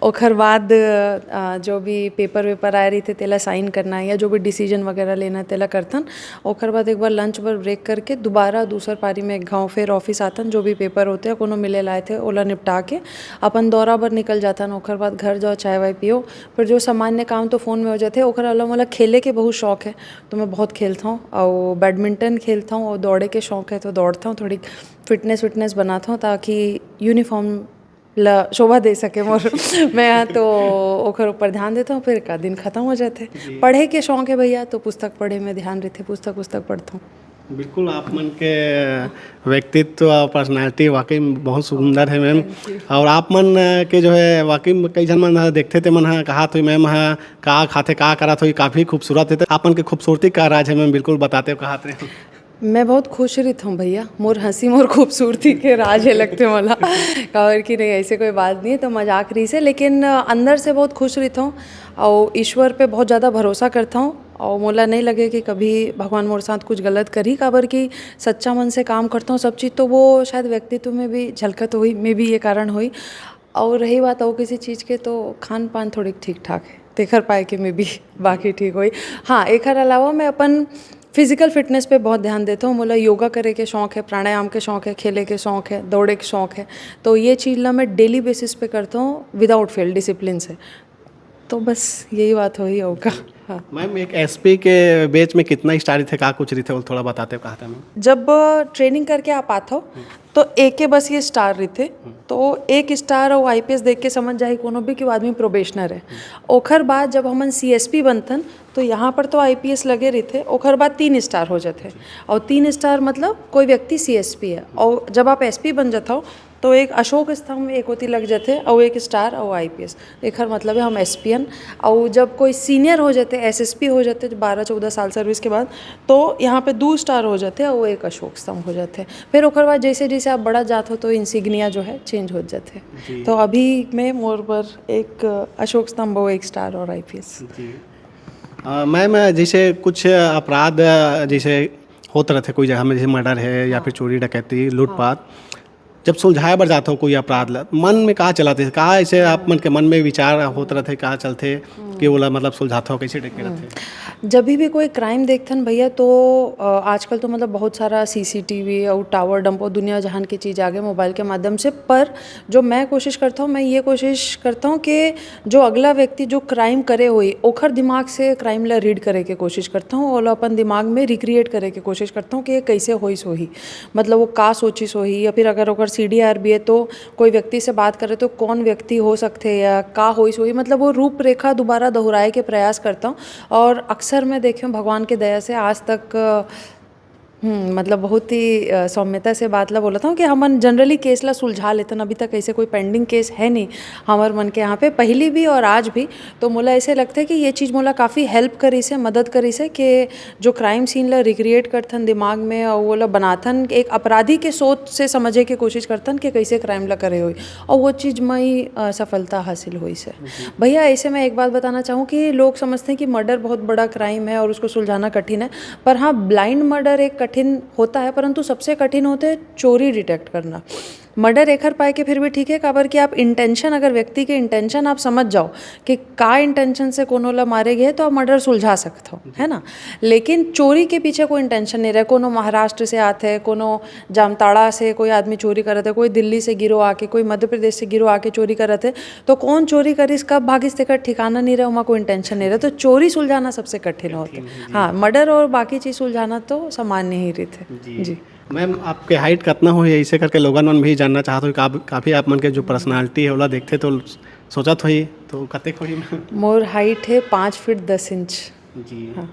ओखर बाद अ, जो भी पेपर वेपर आए रहिथे तेला साइन करना है या जो भी डिसीजन वगैरह लेना है तेला करथन। ओखर बाद एक बार लंच बर ब्रेक करके दोबारा दूसर पारी में एक घाव फिर ऑफिस आथन, जो भी पेपर होते हैं कोनो मिले लाए थे ओला निपटा के अपन दौरा बर निकल जाथन। ओखर बाद घर जाओ, चाय वाय पियो, पर जो सामान्य काम तो फ़ोन में हो जाते। ओखर अलावा मोला खेले के बहुत शौक है, तो मैं बहुत खेलता हूँ और बैडमिंटन खेलता हूँ और दौड़े के शौक है तो दौड़ता हूँ, थोड़ी फिटनेस विटनेस बनाता हूँ ताकि यूनिफॉर्म ला शोभा दे सके मोर। मैं यहाँ तो ओखर ऊपर ध्यान देता हूँ, फिर का दिन खत्म हो जाते। पढ़े के शौक है भैया, तो पुस्तक पढ़े में ध्यान रहते, पुस्तक पुस्तक पढ़ता हूँ। बिल्कुल, आप मन के व्यक्तित्व और पर्सनालिटी वाकई में बहुत सुंदर है मैम। और आप मन के जो है वाकई में कई झन मन ह देखते ते मन ह कहा तो मैम ह का खाते का करत हो, काफ़ी खूबसूरत है। तो आप मन के खूबसूरती का राज है मैम, बिल्कुल बताते हो कहा थे। मैं बहुत खुश रहित हूँ भैया, मोर हंसी मोर खूबसूरती के राज है लगते मोला। काबर कि नहीं ऐसे कोई बात नहीं है, तो मजाक रही से, लेकिन अंदर से बहुत खुश रहित हूँ और ईश्वर पे बहुत ज़्यादा भरोसा करता हूँ। और मोला नहीं लगे कि कभी भगवान मोर साथ कुछ गलत करी, काबर कि सच्चा मन से काम करता हूँ सब चीज़, तो वो शायद व्यक्तित्व में भी झलकत हुई, में भी ये कारण हुई। और रही बात और किसी चीज़ के, तो खान पान थोड़ी ठीक ठाक है, तेखर पाए के में भी बाकी ठीक हुई। हाँ, एखर अलावा मैं अपन फिजिकल फिटनेस पे बहुत ध्यान देता हूँ। मोला योगा करे के शौक है, प्राणायाम के शौक है, खेले के शौक है, दौड़े के शौक है। तो ये चीज़ ला मैं डेली बेसिस पे करता हूँ विदाउट फेल, डिसिप्लिन से। तो बस यही बात होही अउ का। हाँ। मैम, एक एसपी के बेच में कितना स्टार रहिथे, का कुछ रहिथे, वो थोड़ा बताते हो, कहा था मैम? जब ट्रेनिंग करके आप आते हो तो एक के बस ये स्टार रहिथे। तो एक स्टार अउ आईपीएस देख के समझ जाही कोनो भी कि वो आदमी प्रोबेशनर है। ओखर बाद जब हमन सीएसपी बनथन तो यहाँ पर तो आईपीएस लगे रहिथे, ओखर बाद तीन स्टार हो जाथे। और तीन स्टार मतलब कोई व्यक्ति सीएसपी है, और जब आप एसपी बन जाते हो तो एक अशोक स्तंभ एक ओती लग जाथे, और एक स्टार और आईपीएस। एखर मतलब है हम एसपीएन। और जब कोई सीनियर हो जाथे, एसएसपी हो जाथे, बारह चौदह साल सर्विस के बाद, तो यहाँ पे दो स्टार हो जाथे और एक अशोक स्तंभ हो जाथे। फिर ओकर बाद जैसे जैसे आप बढ़त जात हो तो इंसिग्निया जो है चेंज हो जाथे। जी। तो अभी में मोर पर एक अशोक स्तंभ हो, एक स्टार और आईपीएस। जी। अ, मैम, जैसे कुछ अपराध, अ, जैसे होत रहथे कोई जगह में, जैसे मर्डर है या फिर चोरी डकैती, लूटपाट, जब सुलझाए बर जात हो कोई अपराध ला, मन में का चलत हे, का ऐसे आप मन के मन में विचार होत रहथे, का चलथे कि ओला मतलब सुलझात हो, कैसे टाइप के रहथे? जब भी कोई क्राइम देखथन भैया, तो अ, आजकल तो मतलब बहुत सारा सीसीटीवी और टावर डंप और दुनिया जहान की चीज़ आगे मोबाइल के माध्यम से। पर जो मैं कोशिश करता हूँ, मैं ये कोशिश करता हूँ कि जो अगला व्यक्ति जो क्राइम करे होई, ओखर दिमाग से क्राइम ला रीड करे के कोशिश करता हूँ, ओला अपन दिमाग में रिक्रिएट करे के कोशिश करता हूँ कि ये कैसे होइस होही, मतलब वो का सोचिस होही, या फिर अगर ओकर सीडीआर भी है तो कोई व्यक्ति से बात करे तो कौन व्यक्ति हो सकथे या का होइस होही, मतलब वो रूपरेखा दोबारा दोहराए के प्रयास करता हूँ। और अक्सर मैं देखे हूँ, भगवान के दया से आज तक अ, हम्म, मतलब बहुत ही अ, सौम्यता से बात ला बोलत हूँ कि हमन जनरली केस ला सुलझा लेथन। अभी तक ऐसे कोई पेंडिंग केस है नहीं हमर मन के यहाँ पे, पहली भी और आज भी। तो मोला ऐसे लगथे कि ये चीज़ मोला काफ़ी हेल्प करिस हे, मदद करिस हे कि जो क्राइम सीन ला रिक्रिएट करथन दिमाग में और वो ला बनाथन, एक अपराधी के सोच से समझे के कोशिश करथन कि कैसे क्राइम ला करे होई, और वो चीज़ में ही अ, सफलता हासिल होइस हे। भैया, ऐसे मैं एक बात बताना चाहूँ कि लोग समझते हैं कि मर्डर बहुत बड़ा क्राइम है और उसको सुलझाना कठिन है, पर हाँ, ब्लाइंड मर्डर एक कठिन होता है, परंतु सबसे कठिन होते हैं चोरी डिटेक्ट करना। मर्डर एखर पाए के फिर भी ठीक है, काबर कि आप इंटेंशन, अगर व्यक्ति के इंटेंशन आप समझ जाओ कि का इंटेंशन से कोनो ला मारे गए, तो आप मर्डर सुलझा सकते हो, है ना? लेकिन चोरी के पीछे कोई इंटेंशन नहीं रहे, कोनो महाराष्ट्र से आते हैं, कोनो जामताड़ा से कोई आदमी चोरी करत है, कोई दिल्ली से गिरो आके, कोई मध्य प्रदेश से गिरो आके चोरी करत है, तो कौन चोरी करिस, कब भागिस, तेकर ठिकाना नहीं रहे, ओमा कोई इंटेंशन नहीं रहे, तो चोरी सुलझाना सबसे कठिन होता है। हाँ, मर्डर और बाकी चीज़ सुलझाना तो सामान्य ही रीत है। जी। मैम, आपके हाइट कितना हो, ऐसे करके लोगन मन भी जानना चाहत हो। का, काफ़ी आप मन के जो पर्सनालिटी है, ओला देखते तो सोचत होही, तो कतेक होही मैम? मोर हाइट है पाँच फीट दस इंच। जी। हाँ।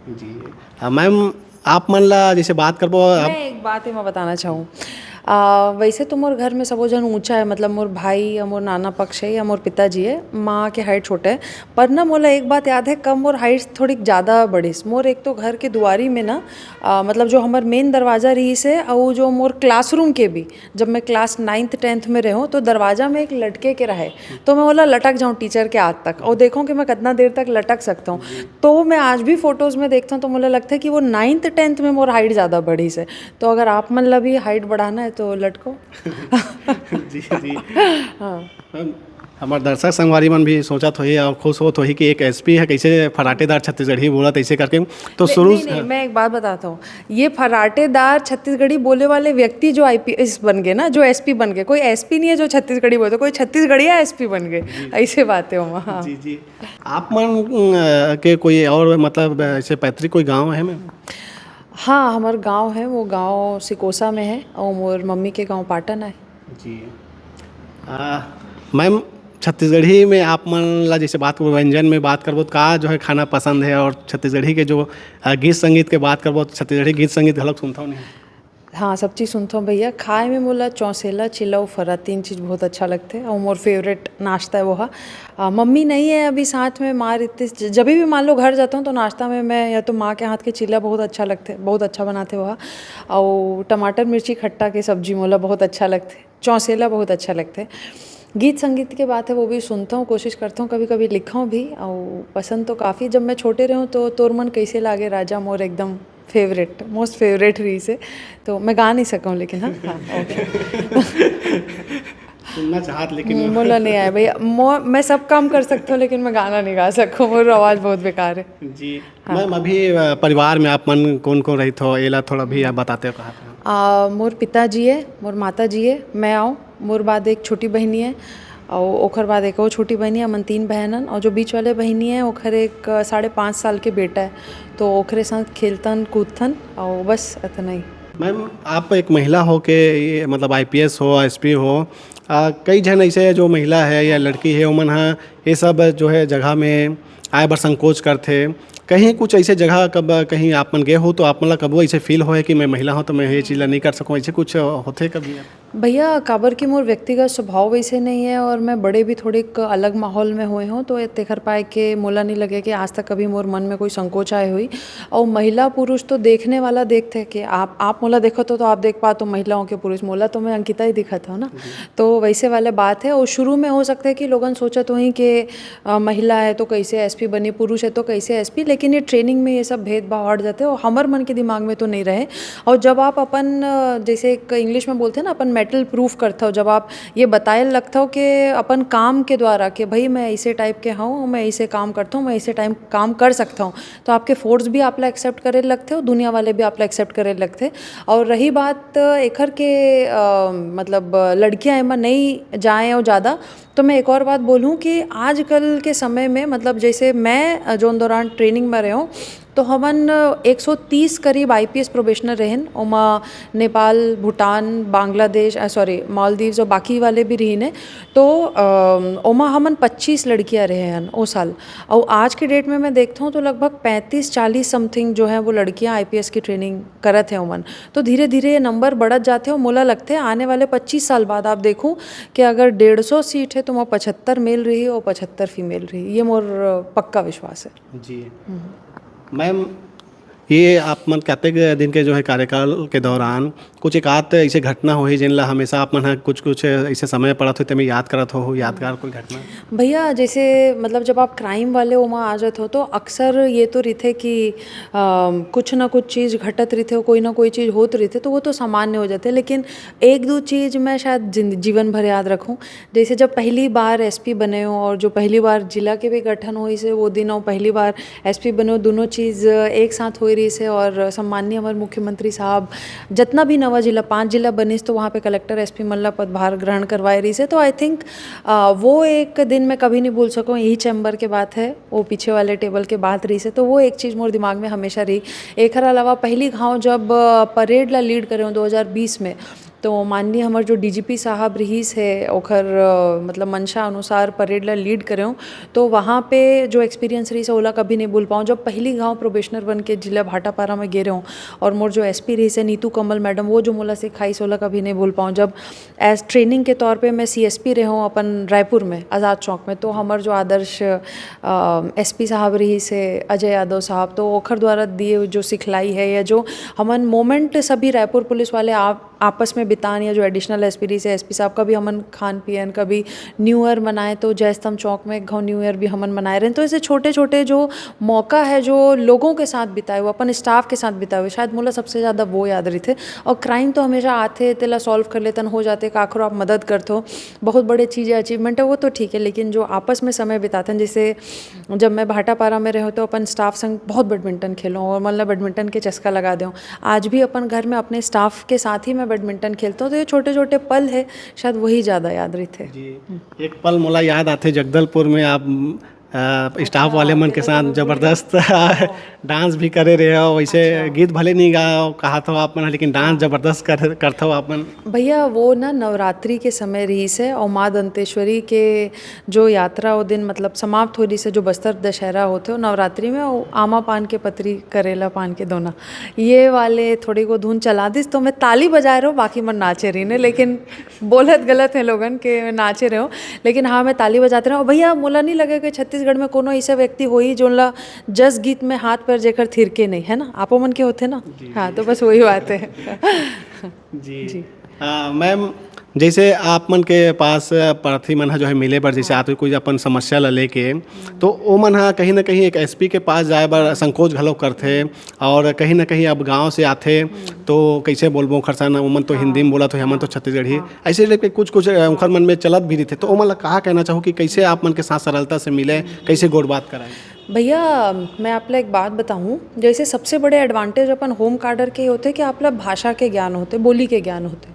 जी। हाँ, मैम, आप मन ला जैसे बात करबो, आप मैं एक बात एमा बताना चाहूँ। आ, वैसे तो मोर घर में सबो जन ऊंचा है, मतलब मोर भाई या मोर नाना पक्ष है या मोर पिताजी है, माँ के हाइट छोटे है। पर ना, मोला एक बात याद है, कब मोर हाइट थोड़ी ज़्यादा बढ़िस। मोर एक तो घर के दुआरी में ना, आ, मतलब जो हमर मेन दरवाज़ा रहिस है, और जो मोर क्लासरूम के भी, जब मैं क्लास नाइन्थ टेंथ में रहूँ, तो दरवाज़ा में एक लटके के रहे, तो मैं बोला लटक जाऊँ टीचर के हाथ तक और देखूँ कि मैं कितना देर तक लटक सकता हूँ। तो मैं आज भी फोटोज़ में देखता हूँ, तो मुझे लगता है कि वो नाइन्थ टेंथ में मोर हाइट ज़्यादा बढ़िस है। तो अगर आप मन ला भी हाइट बढ़ाना है तो लटको। जी, जी। हाँ। मैम, हमार दर्शक संगवारी मन भी सोचत होही और खुश होत होही कि एक एसपी है, कैसे फराटेदार छत्तीसगढ़ी बोलत ऐसे करके। तो नहीं, शुरू नहीं, नहीं, मैं एक बात बताता हूँ। ये फराटेदार छत्तीसगढ़ी बोले वाले व्यक्ति जो आईपीएस बन गए ना, जो एसपी बन गए, कोई एसपी नहीं है जो छत्तीसगढ़ी बोलते, कोई छत्तीसगढ़िया एसपी बन गए, ऐसे बातें हो वहाँ। जी, जी। आप मन अ, के कोई और मतलब ऐसे पैतृक कोई गांव है मैम? हाँ, हमार गांव है, वो गांव सिकोसा में है और मोर मम्मी के गांव पाटन है। जी। आ, मैम, छत्तीसगढ़ी में आप मन ला जैसे बात करबो, व्यंजन में बात करबो, तो का जो है खाना पसंद है, और छत्तीसगढ़ी के जो आ, गीत संगीत के बात करबो, तो छत्तीसगढ़ी गीत संगीत घलोक सुनता हूँ नहीं? हाँ, सब चीज़ सुनता हूँ भैया। खाए में मोला चौसेला, चिल्ला, फरा, तीन चीज़ बहुत अच्छा लगते हैं और मोर फेवरेट नाश्ता है वो हा। आ, मम्मी नहीं है अभी साथ में, माँ रहती, ज-, जब भी मान लो घर जाता हूँ तो नाश्ता में मैं या तो माँ के हाथ के चिल्ला बहुत अच्छा लगते, बहुत अच्छा बनाते वो हा। और टमाटर मिर्ची खट्टा के सब्जी मोला बहुत अच्छा लगते, चौसेला बहुत अच्छा लगते। गीत संगीत के बात है, वो भी सुनता हूँ, कोशिश करता हूँ कभी कभी लिखा हूँ भी। और पसंद तो काफ़ी, जब मैं छोटे रहूँ तो तोर मन कैसे लागे राजा मोर एकदम फेवरेट, मोस्ट फेवरेट रही से। तो मैं गा नहीं सकूँ, लेकिन हाँ, हाँ, ओके। सुनना चाहत, लेकिन बोला नहीं आया भैया। मो- मैं सब काम कर सकता हूँ, लेकिन मैं गाना नहीं गा सकूँ, मेरी आवाज़ बहुत बेकार है। जी। मैम, अभी अ, परिवार में आप मन कौन कौन रहित हो, एला थोड़ा भी आप बताते हो कहाँ पे? आ, मोर पिताजी है, मोर माता जी है, मैं आऊँ, मोर बाद एक छोटी बहनी है। अउ ओखर बाद एक अउ छोटी बहिनी, हमन तीन बहन हन, अउ जो बीच वाले बहिनी है, ओखर एक, अ, साढ़े पाँच साल के बेटा है, तो ओखरे संग खेलथन, कूदथन, अउ बस अतना ही। मैम, आप एक महिला हो के ये, मतलब, आईपीएस हो, एसपी हो, आ, कई झन ऐसे जो महिला है या लड़की है, ओमन ह ये सब जो है जगह में आए बर संकोच करथे। कहीं कुछ ऐसे जगह कब कहीं आप मन गए हो, तो आप मन ला कबो ऐसे फील होए कि मैं महिला हूँ, तो मैं ये चीज़ ला नहीं कर सकूँ, ऐसे कुछ होथे कभी? भैया, काबर कि मोर व्यक्तिगत स्वभाव वैसे नहीं है और मैं बड़े भी थोड़िक अलग माहौल में होए हूँ, तो ये तेखर पाए के मोला नहीं लगे कि आज तक कभी मोर मन में कोई संकोच आए हुई। और महिला पुरुष तो देखने वाला देखथे कि आप, आप मोला देखत हो तो आप देख पात हो महिलाओं के पुरुष, मोला तो मैं अंकिता ही दिखत हूँ ना। तो वैसे वाले बात है। और शुरू में हो सकता है कि लोगन सोचत होही कि, अ, महिला है तो कैसे एसपी बनी, पुरुष है तो कैसे एसपी, लेकिन ये ट्रेनिंग में ये सब भेदभाव हट जाते हैं और हमर मन के दिमाग में तो नहीं रहे। और जब आप अपन, अ, जैसे एक इंग्लिश में बोलते हैं ना, अपन मेटल प्रूफ करते हो, जब आप ये बताए लगते हो कि अपन काम के द्वारा कि भाई मैं ऐसे टाइप के हूँ, मैं ऐसे काम करता हूँ, मैं ऐसे टाइम काम कर सकता हूँ, तो आपके फोर्स भी आपला एक्सेप्ट करे लगथे और दुनिया वाले भी आपला एक्सेप्ट करे लगथे। और रही बात एखर के, अ, मतलब, लड़कियां एमा नहीं जाएं और ज़्यादा, तो मैं एक और बात बोलूँ कि आजकल के समय में, मतलब, जैसे मैं, अ, जोन दौरान ट्रेनिंग में रहे हूँ, तो हमन एक सौ तीस करीब आईपीएस प्रोबेशनर रहेन, ओमा नेपाल, भूटान, बांग्लादेश, अ, सॉरी, मालदीव्स और बाकी वाले भी रहीन हे। तो, अम, ओमा हमन पच्चीस लड़कियां रहे हन ओ साल। और आज के डेट में मैं देखता हूँ तो लगभग पैंतीस चालीस समथिंग जो है वो लड़कियां आईपीएस की ट्रेनिंग करत हे ओमन। तो धीरे-धीरे ये नंबर बढ़त जाथे और मोला लगथे आने वाले पच्चीस साल बाद आप देखहू कि अगर डेढ़ सौ सीट हे तो ओमा पचहत्तर मेल रही और पचहत्तर फीमेल रही। ये मोर पक्का विश्वास हे। जी। हम्म। मैम, ये आप मन कतेक दिन के जो है कार्यकाल के दौरान कुछ एक आध ऐसे घटना होही जिन ला हमेशा आप मन ह कुछ-कुछ ऐसे समय पड़त हो, तेमे याद करत हो, यादगार कोई घटना? भैया, जैसे, मतलब, जब आप क्राइम वाले ओमा आ जात हो, तो अक्सर ये तो रहिथे कि, अ, कुछ ना कुछ चीज़ घटत रहिथे, कोई ना कोई चीज़ होत रहिथे, तो वो तो सामान्य हो जाथे। लेकिन एक दो चीज़ मैं शायद जिंद-, जीवन भर याद रखूँ। जैसे जब पहली बार एसपी बने हो और जो पहली बार जिला के भी गठन होइस हे वो दिन, और पहली बार एसपी बने हो, दोनों चीज़ एक साथ होए रहिस हे। और सम्माननीय हमर मुख्यमंत्री साहब, जितना भी नवा जिला, पांच जिला बनिस, तो वहाँ पे कलेक्टर, एसपी मन ला पदभार ग्रहण करवाए रहिस हे। तो I think, अ, वो एक दिन मैं कभी नहीं भूल सकूँ। यही चैम्बर के बात है, वो पीछे वाले टेबल के बात रहिस हे, तो वो एक चीज़ मोर दिमाग में हमेशा रही। एखर अलावा पहली घाव जब, अ, परेड ला लीड करे हों दो हज़ार बीस में, तो माननीय हमर जो डीजीपी साहब रहिस हे, ओखर, अ, मतलब, मंशा अनुसार परेड ला लीड करे हों, तो वहाँ पे जो एक्सपीरियंस रहिस हे, ओला कभी नहीं भूल पाऊँ। जब पहली घाव प्रोबेशनर बन के जिला भाटापारा में गे रहे हों, और मोर जो एसपी रहिस हे, नीतू कमल मैडम, वो जो मोला सिखाइस, ओला कभी नहीं भूल पाऊँ। जब एज ट्रेनिंग के तौर पे मैं सीएसपी रहे हों अपन रायपुर में, आज़ाद चौक में, तो हमर जो आदर्श, अ, एसपी साहब रहिस हे, अजय यादव साहब, तो ओखर द्वारा दिए जो सिखलाई है या जो हमन मोमेंट सभी रायपुर पुलिस वाले आप, आपस में बितान, या जो एडिशनल एसपी रहिस हे, एसपी साहब, कभी हमन खान पियन, कभी न्यू ईयर मनाए, तो जय स्तंभ चौक में एक घाव न्यू ईयर भी हमन मनाए रहेन। तो ऐसे छोटे-छोटे जो मौका है, जो लोगों के साथ बिताए हुए, अपन स्टाफ के साथ बिताए हुए, शायद मोला सबसे ज़्यादा वो याद रहिथे। और क्राइम तो हमेशा आथे, तेला सॉल्व कर लेथन, हो जाथे, काखरो आप मदद करथो, बहुत बड़े चीज़ या अचीवमेंट है, वो तो ठीक है, लेकिन जो आपस में समय बिताथन, जैसे जब मैं भाटापारा में रहे हों, तो अपन स्टाफ संग बहुत बैडमिंटन खेलों और मतलब बैडमिंटन के चस्का लगा दें। आज भी अपन घर में अपने स्टाफ के साथ ही मैं बैडमिंटन खेलता हूँ, तो ये छोटे-छोटे पल है, शायद वही ज़्यादा याद रहिथे। जी। हम्म। एक पल मोला याद आथे, जगदलपुर में आप, अ, स्टाफ वाले मन के साथ जबरदस्त डांस भी करे रहे हो, वैसे गीत भले नहीं गा, कहा था आप मन, लेकिन डांस जबरदस्त कर, करथो आप मन। भैया, वो ना नवरात्रि के समय रहिस हे और माँ दंतेश्वरी के जो यात्रा वो दिन, मतलब, समाप्त हो रहिस हे, जो बस्तर दशहरा होथे, वो नवरात्रि में वो आमा पान के पतरी, करेला पान के दोना, ये वाले थोड़ी को धुन चला दिस, तो मैं ताली बजाए रहे हों, बाकी मन नाचे रहिन हे, लेकिन बोलत गलत है लोगन के नाचे रहे हों, लेकिन हाँ, मैं ताली बजाते रहे हों। भैया, मोला नहीं लगे कि छत्तीसगढ़ में कोनो ऐसा व्यक्ति होही, जोन ला जस गीत में हाथ पैर जेकर थिरके नहीं, है ना? आपो मन के होथे ना? जी, हाँ, जी। तो बस वही बात है। जी। जी। आ, मैम, जैसे आप मन के पास प्रार्थी मन ह जो है मिले बर जैसे हाँ। आथे, कोई अपन समस्या ला लेके, हम्म। तो ओ मन ह कहीं ना कहीं एक एसपी के पास जाए बर संकोच घलो करथे, और कहीं ना कहीं अब गांव से आथे, हम्म। तो कैसे बोलबो ओखर साथ, ओमन तो हाँ। हिंदी में बोलत होही, हमन तो हाँ। छत्तीसगढ़ी, हाँ। ऐसे लेके कुछ कुछ, अ, ओखर मन में चलत भी रहिथे, तो ओमन ला कहा कहना चाहो कि कैसे आप मन के साथ सरलता से मिले, हम्म। कैसे गोठ बात कराए? भैया, मैं आप ला एक बात बताऊं, जैसे सबसे बड़े एडवांटेज अपन होम काडर के होथे कि आप ला भाषा के ज्ञान होथे, बोली के ज्ञान होथे।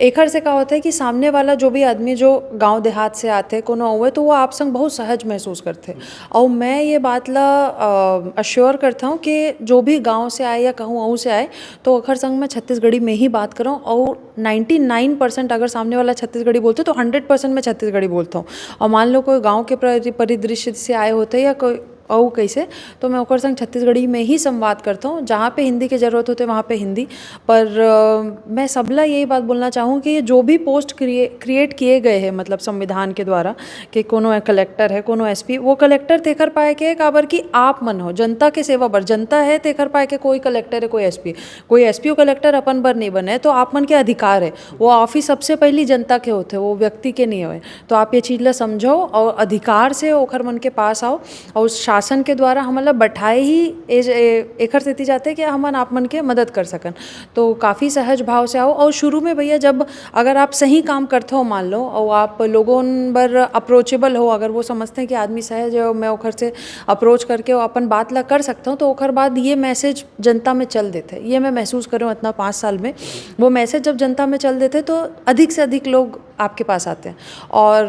एखर से का होथे कि सामने वाला जो भी आदमी जो गांव देहात से आथे, कोनो अउए, तो वो आप संग बहुत सहज महसूस करथे। अउ मैं ये बात ला, अ, assure करता हूँ कि जो भी गांव से आए या कहूँ अउ से आए, तो ओखर संग मैं छत्तीसगढ़ी में ही बात करौं। अउ ninety nine percent अगर सामने वाला छत्तीसगढ़ी बोलथे, तो hundred percent मैं छत्तीसगढ़ी बोलता हूँ। और मान लो कोई गांव के परि-, परिदृश्य से आए होथे या कोई अउ कैसे, तो मैं ओकर संग छत्तीसगढ़ी में ही संवाद करता हूँ। जहाँ पे हिंदी के जरूरत होथे, वहाँ पे हिंदी। पर, अ, मैं सबला यही बात बोलना चाहूँ कि ये जो भी post क्रिए-, create किए गए हैं, मतलब संविधान के द्वारा, कि कोनो कलेक्टर है, कोनो एसपी, वो कलेक्टर तेखर पाए के, काबर कि आप मन हो, जनता के सेवा बर, जनता है तेखर पाए के कोई कलेक्टर है, कोई एसपी। कोई एसपी और कलेक्टर अपन बर नहीं बने, तो आप मन के अधिकार है। वो ऑफिस सबसे पहली जनता के होथे, वो व्यक्ति के नहीं होए। तो आप ये चीज ला समझो और अधिकार से ओखर मन के पास आओ, और शासन के द्वारा हमन ला बैठाए ही ए-, ए-, एखर सेती जाथे कि हमन आप मन के मदद कर सकन। तो काफ़ी सहज भाव से आओ। और शुरू में भैया, जब अगर आप सही काम करते हो, मान लो, और आप लोगों बर approachable हो, अगर वो समझते हैं कि आदमी सहज है और मैं ओखर से approach करके वो अपन बात ला कर सकता हूँ, तो ओखर बाद ये मैसेज जनता में चल देथे। ये मैं महसूस करे हूँ इतना पाँच साल में, वो मैसेज जब जनता में चल देथे, तो अधिक से अधिक लोग आपके पास आते हैं। और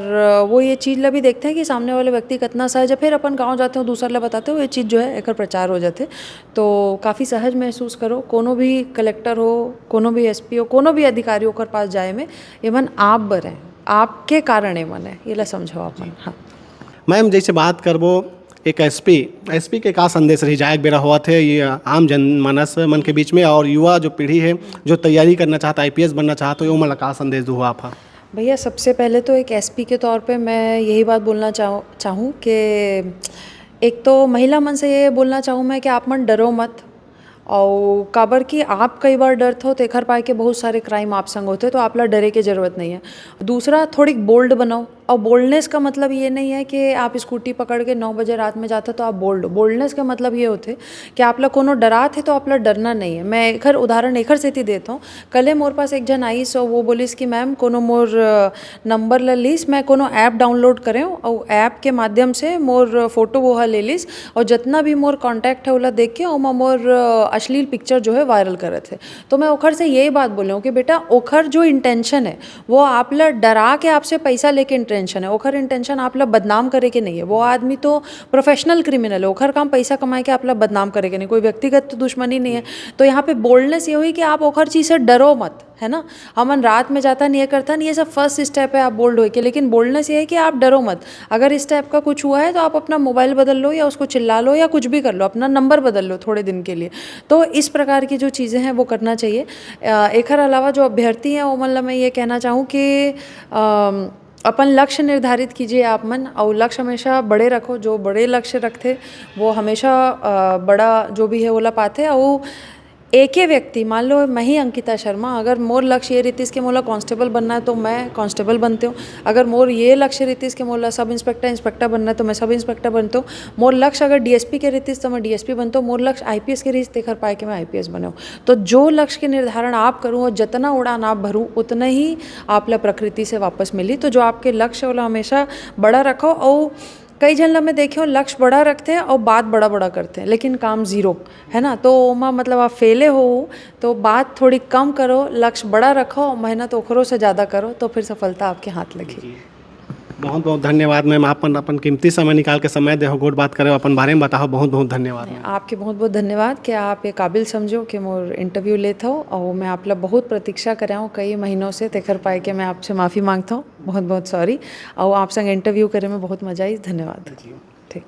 वो ये चीज ला भी देखते हैं कि सामने वाले व्यक्ति कितना सहज है, फिर अपन गाँव जाते हो, दूसर ला बताते हो, ये चीज जो है, एकर प्रचार हो जाथे। तो काफ़ी सहज महसूस करो, कोनो भी कलेक्टर हो, कोनो भी एसपी हो, कोनो भी अधिकारी ओकर पास जाए में, ये मन आप बर हैं, आपके कारण ये मन है, ये ला समझो आप मन। हाँ। मैम, जैसे बात करबो एक एसपी, एसपी के का संदेश रही, जाए के बेरा होवत है, ये आम जनमानस मन के बीच में और युवा जो पीढ़ी है, जो तैयारी करना चाहता, आईपीएस बनना चाहता, ओमन ला का संदेश दू आप? हाँ। भैया, सबसे पहले तो एक एसपी के तौर पे मैं यही बात बोलना चाहूँ, चाहूँ कि एक तो महिला मन से ये बोलना चाहूँ मैं कि आप मन डरो मत, और काबर कि आप कई बार डरथो, तेखर पाए के बहुत सारे क्राइम आप संग होथे, तो आप ला डरे के जरूरत नहीं है। दूसरा, थोड़ी बोल्ड बनाओ। और बोल्डनेस का मतलब ये नहीं है कि आप स्कूटी पकड़ के नौ बजे रात में जाते तो आप बोल्ड हो। बोल्डनेस का मतलब ये होथे कि आप ला कोनो डरात है तो आप ला डरना नहीं है। मैं एखर उदाहरण एखर सेती देता हूँ। कले मोर पास एक झन आइस और वो बोलिस कि मैम, कोनो मोर, अ, नंबर ला लिस, मैं कोनो ऐप डाउनलोड करेंव और ऐप के माध्यम से मोर फोटो वो हा ले लिस और जितना भी मोर कॉन्टैक्ट है ओला देख के ओमा मोर, अ, अश्लील पिक्चर जो है वायरल करत है। तो मैं ओखर से यही बात बोले हूँ कि बेटा, ओखर जो इंटेंशन है, वो आप ला डरा के आपसे पैसा लेके इंटेंशन है, ओखर इंटेंशन आप ला बदनाम करे के नहीं है। वो आदमी तो प्रोफेशनल क्रिमिनल है, ओखर काम पैसा कमाए के आप ला बदनाम करे के नहीं, कोई व्यक्तिगत तो दुश्मनी नहीं है। तो यहाँ पे बोल्डनेस ये हुई कि आप ओखर चीज से डरो मत, है ना। हमन रात में जाता नहीं है, करता नहीं, ये सब फर्स्ट स्टेप है आप बोल्ड होए के, लेकिन बोल्डनेस ये है कि आप डरो मत। अगर इस टाइप का कुछ हुआ है तो आप अपना मोबाइल बदल लो या उसको चिल्ला लो या कुछ भी कर लो, अपना नंबर बदल लो थोड़े दिन के लिए। तो इस प्रकार की जो चीज़ें हैं वो करना चाहिए। अ, एखर अलावा जो अभ्यर्थी हैं ओमन ला मैं ये कहना चाहूँ कि, अम, अपन लक्ष्य निर्धारित कीजिए आप मन, और लक्ष्य हमेशा बड़े रखो। जो बड़े लक्ष्य रखथे वो हमेशा, अ, बड़ा जो भी है ओला पाथे। और एके व्यक्ति, मान लो मैं ही अंकिता शर्मा, अगर मोर लक्ष्य ये रहितिस कि मोला कांस्टेबल बनना है तो मैं कांस्टेबल बनते हूँ, अगर मोर ये लक्ष्य रहितिस कि मोला सब इंस्पेक्टर, इंस्पेक्टर बनना है तो मैं सब इंस्पेक्टर बनते हूँ, मोर लक्ष्य अगर डीएसपी के रहितिस तो मैं डीएसपी बनते हूँ, मोर लक्ष्य आईपीएस के रहिस तेखर पाए के मैं आईपीएस बने हूँ। तो जो लक्ष्य के निर्धारण आप करूँ और जितना उड़ान आप भरूँ, उतना ही आप ला प्रकृति से वापस मिली। तो जो आपके लक्ष्य ओला हमेशा बड़ा रखो। और कई झन ला मैं देखे हूँ, लक्ष्य बड़ा रखते हैं और बात बड़ा बड़ा करते हैं, लेकिन काम जीरो, है ना। तो ओमा मतलब आप फेले हो, तो बात थोड़ी कम करो, लक्ष्य बड़ा रखो, मेहनत ओकरो से ज़्यादा करो, तो फिर सफलता आपके हाथ लगी। जी। बहुत बहुत धन्यवाद मैम, आपन अपन कीमती समय निकाल के समय देहो, गोठ बात करे, अपन बारे में बताओ। बहुत बहुत धन्यवाद मैम। आपके बहुत बहुत धन्यवाद कि आप ये काबिल समझो कि मोर इंटरव्यू लेत हो, और मैं आप ला बहुत प्रतीक्षा करे हूँ कई महीनों से, तेखर पाए के मैं आपसे माफ़ी मांगता हूँ, बहुत बहुत सॉरी। और आप संग इंटरव्यू करे में बहुत मजा आई। धन्यवाद। ठीक।